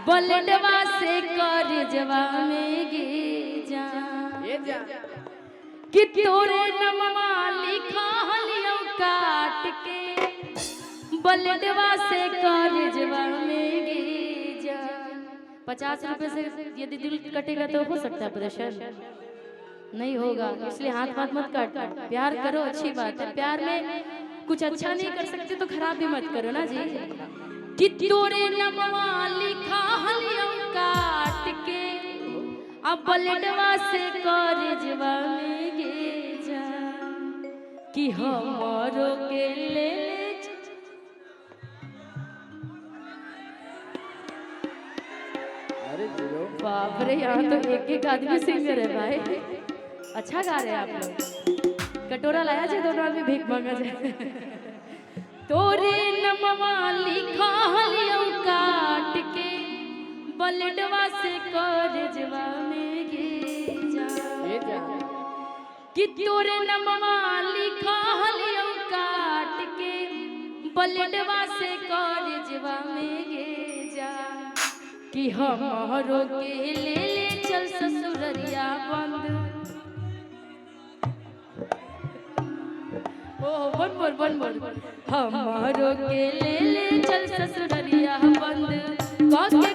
बलडवा से कर जवा में गे जा ये जा कि तोरे नमवा लिखा हलियो काट के बलडवा से कर जवा में गे जा। 50 रुपए से यदि दिल कटेगा तो हो सकता है प्रदर्शन नहीं होगा, इसलिए हाथ हाथ मत काटना। प्यार करो, अच्छी बात है। प्यार में कुछ अच्छा नहीं कर सकते तो खराब भी मत करो ना जी। कि तोरे नमवा लिखा हलियो काट के अब बलडवा से कर जवा में गे जा कि हमरो के ले ले अरे जियो। बाप रे, यहाँ तो एक एक आदमी सिंगर है भाई। अच्छा गा रहे हैं आप लोग। कटोरा लाया जाए, दोनों आदमी भीख मांगा जाए। तोरे नमवा लिखा हलियो काट के बलडवा से कर जवा में गे जा ये जा कि तोरे नमवा लिखा हलियो काट के बलडवा से कर जवा में गे जा कि हमरो के ले ले चल ससुररिया बंद। ओ वन मोर, वन मोर। हमरो के ले ले चल ससुररिया बंद कह के।